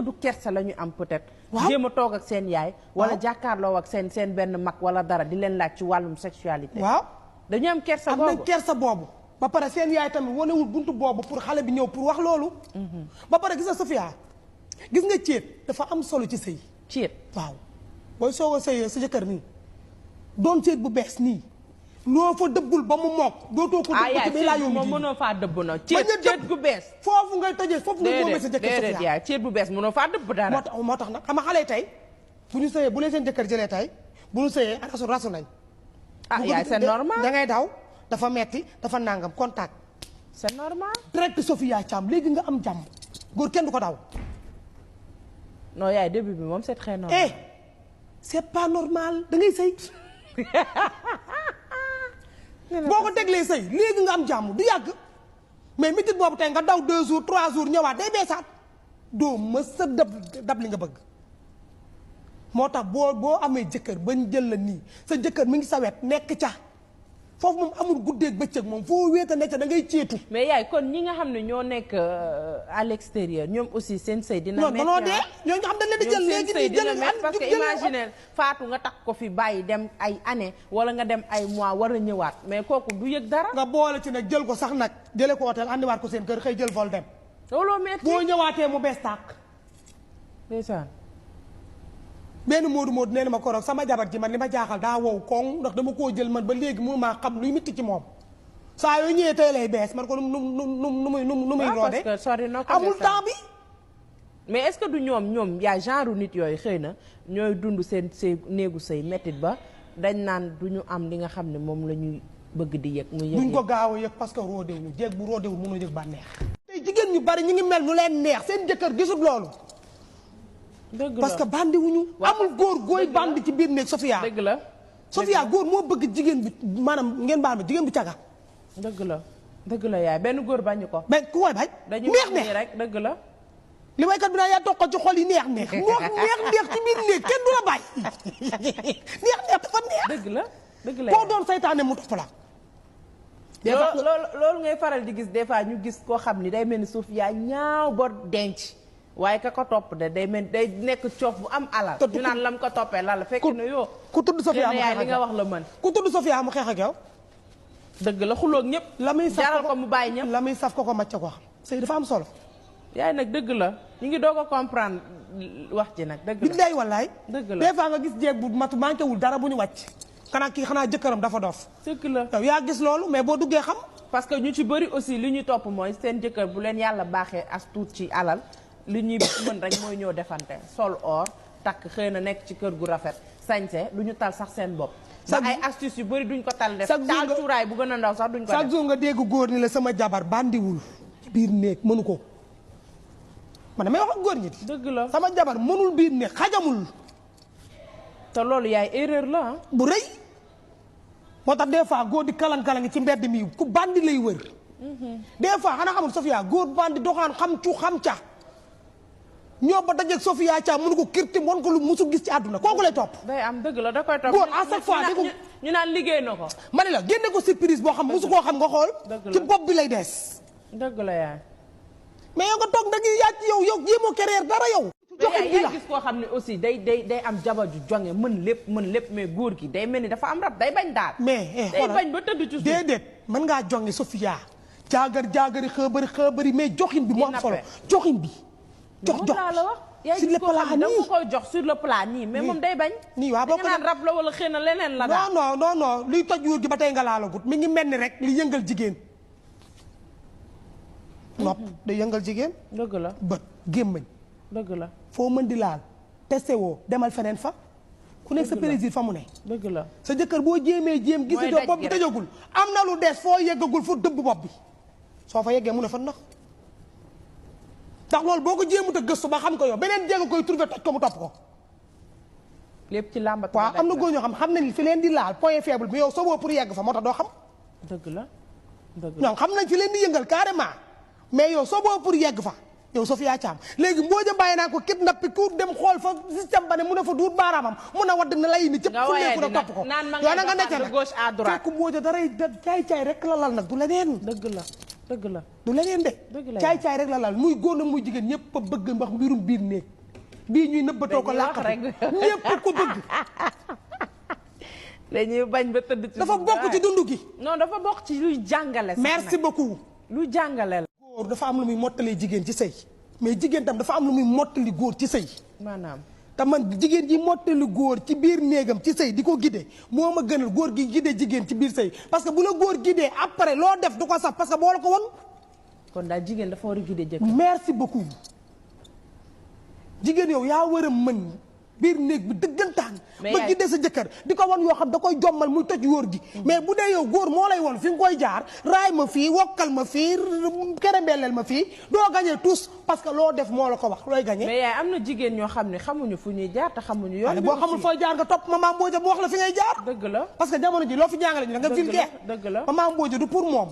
du kersa la ñu am peut-être. waaw jéem a toog ak seen yaay. wala jàkkaarloo ak seen benn mag wala dara di leen laaj ci wàllum sexualité. waaw dañu am kersa boobu am nañ kersa boobu. ba pare seen yaay tamit wanewul buntu boobu pour xale bi ñëw pour wax loolu. ba pare gis nga Sofia gis nga céet dafa am solo ci sëy. céet waaw booy soog a sëyee sa jëkkër nii doon céet bu bees nii. loo fa dëbbul ba mu mokk dootoo ko dëbb ci laa yow moom mënoo faa dëbb na ceet gu bees foofu ngay tëjee foofu ngay moomee sa jëkkër déedéet yaay ceet bu bees mënoo faa dëbb dara moo tax nag xam nga xale tey bu ñu sëyee bu leen seen jëkkër jëlee tey bu ñu sëyee rasu nañ yaay c'est normal da ngay daw dafa metti dafa nangam contact c'est normal direct Sofia Thiam léegi nga am jàmm góor kenn du ko daw non yaay début bi moom c'est très normal c'est pas normal da ngay sëy boo ko teglee sëy léegi nga am jàmm du yàgg mais mitit boobu tey nga daw 2 jours 3 jours ñëwaat day beesaat doo mës a dab li nga bëgg moo tax boo amee jëkkër bañ jël la nii sa jëkkër mi ngi sa wet nekk ca foofu moom amul guddeeg bëccëg moom foo wéeta nekk ca da ngay ceetu. mais yaay kon ñi nga xam ne ñoo nekk à l'extérieur ñoom aussi seen sëy dina métti non dee ñoo nga xam dañ leen di jël léegi di jël parce que imaginer Fatou nga tax ko fi bàyyi dem ay année wala nga dem ay mois war a ñëwaat mais kooku du yëg dara nga boole ci nag jël ko sax nag jële ko hôtel andiwaat ko seen kër xëy jël vol dem looloo métti boo ñëwaatee mu bees tàq ndeysaan benn moodu nee na ma koroog sama jabar ji man li ma jaaxal daa wow koŋ ndax dama koo jël man ba léegi mu maa xam luy mitti ci moom saa yoo ñëwee tey lay bees man ko nu muy roode parce que sori na ko amul temps bi mais est-ce que du ñoom yaa genre nit yooyu xëy na ñooy dund seen néegu sëy mettit ba dañ naan du ñu am li nga xam ne moom la ñuy bëgg di yëg muy yëg duñ ko gaaw a yëg parce que roodewuñu jéeg bu roodewul mënoo yëg ba neex tey jigéen ñu bari ñu ngi mel nu leen neex seen jëkkër gisul loolu dëgg la parce que bandi wuñu amul góor gooy bandi ci biir néeg Sofia dëgg la Sofia góor moo bëgg jigéen bi maanaam ngeen baal ma jigéen bi caga dëgg la yaay benn góor bañu ko mais ku koy bañ dañu neex rek dëgg la li waykat bi naa yaa toog ko ci xol yi neex neex ci biir néeg kenn du la bàyyi neex dafa neex dëgg la koo doon saytaane mu topp la loolu ngay faral di gis des fois ñu gis koo xam ni day mel ni suuf yaa ñaaw ba denc waaye ka ko topp de day nekk coof bu am alal ñu naan lam ko toppee la fekk na yoo ku tudd Sofia mu xeex ak li nga wax la mën ku tudd Sofia mu xeex ak yow dëgg la xuloog ñëpp la muy saf jaral ko mu bàyyi ñëpp la muy saf ko macca ko xam sëy dafa am solo yaay nag dëgg la ñu ngi doog a comprendre wax ji nag dëgg la billaay wallaay dëgg la des fois nga gis jeeg bu matu manqué wul dara bu ñu wàcc xanaa jëkkëram dafa dof dëgg la yow yaa gis loolu mais boo duggee xam parce que ñu ci bëri aussi li ñu topp mooy seen jëkkër bu leen yàlla baaxee as tuut ci alal li ñuy mën rek mooy ñoo defante sol or takk xëy na nekk ci kër gu rafet sañse du ñu tal sax seen bopp ba ay astuce yu bëri duñ ko tal def taal cuuraay bu gën a ndaw sax duñ ko def chaque jour nga dégg góor ni la sama jabar bandiwul ci biir néeg mënu ko man damay wax ak góor ñi di dëgg la sama jabar mënul biir néeg xajamul te loolu yaay erreur la bu rëy moo tax des fois góor di kalang-kalangi ci mbedd mi ku bandi lay wër des fois xanaa xamul Sofia góor bandi doxaan xam ca ñoo ba dajeeg Sofia Thiam mënu ko kirtim won ko lu musu gis ci àdduna kooku lay topp day am dëgg la da koy topp góor à chaque fois ñu naan liggéey na ko ma ne la génne ko surprise boo xam musu koo xam nga xool ci bopp bi lay des dëgg la yaay mais yow nga toog da ngay yaaj yow jéemoo kereer dara yow yaa gis koo xam ne aussi day am jabar ju jonge mën lépp mais góor gi day mel ni dafa am rab day bañ daal mais day bañ ba tëdd ci suuf déedéet mën ngaa jonge Sofia jaagari xëbëri mais joxin bi moo am solo joxin bi jox la wax sur le plan nii da nga koy jox sur le plan nii mais moom day bañ nii waaw boo ko naan rab la wala xëy na leneen la daal non luy toj wóor gi ba tey nga laalagut mi ngi mel ni rek li yëngal jigéen nopp day yëngal jigéen dëgg la bët gémmañ dëgg la foo mën di laal testé woo demal feneen fa ku nekk sa plaisir fa mu ne dëgg la sa jëkkër boo jéemee jéem gis doo bopp bi tëjagul am na lu des foo yeggagul fu dëbb bopp bi soo fa yeggee mu ne fa ndax loolu boo ko jéemut a gëstu ba xam ko yow beneen jéego koy trouvé toj ko mu topp ko lépp ci làmbat waaw am na góor ñoo xam nañ fi leen di laal point faible bi yow soo boo pour yegg fa moo tax doo xam dëgg la ñoom xam nañ fi leen di yëngal carrément mais yow soo boo pour yegg fa yow Sofia Thiam léegi Mbodja bàyyi naa ko kidnappé ku dem xool fa système ba ne mun a fa duut baaraamam mun a wadd na lay ni cëpp fu nekku na topp ko yow na nga nekk nag gauche à droite fekk Mbodja daray caay-caay rek la lal nag du leneen dëgg la dëgg la du leneen de caay-caay rek la lal muy góor na muy jigéen ñëpp a bëgg mbax mbirum biir néeg bii ñuy nëbbatoo ko làqatu ñëpp ko bëgg dañuy bañ ba tëdd ci dafa bokk ci dund gi non dafa bokk ci luy jàngale merci beaucoup luy jàngale la góor dafa am lu muy mottalee jigéen ci sëy mais jigéen tam dafa am lu muy mottali góor ci sëy maanaam te man jigéen ji mottali góor ci biir néegam ci sëy di ko gidee moo ma gënal góor gi gidee jigéen ci biir sëy parce que bu la góor gidee après loo def du ko sax parce que boo la ko won kon daal jigéen dafa war a gidee jëkkër merci beaucoup jigéen yow yaa war a mën biir néeg bi dëggantaan ba gidee sa jëkkër di ko won yoo xam da koy jommal muy toj wóor gi mais bu dee yow góor moo lay won fi nga koy jaar raay ma fii wokkal ma fii kerembeleel ma fii doo gañee tous parce que loo def moo la ko wax looy gañee mais yaay am na jigéen ñoo xam ne xamuñu fu ñuy jaar te xamuñu yoon boo xamul fooy jaar nga topp Mama Mbodja bu wax la fi ngay jaar dëgg la parce que jamono ji loo fi jàngale ñu da nga vulgaire dëgg la Mama Mbodja du pour moom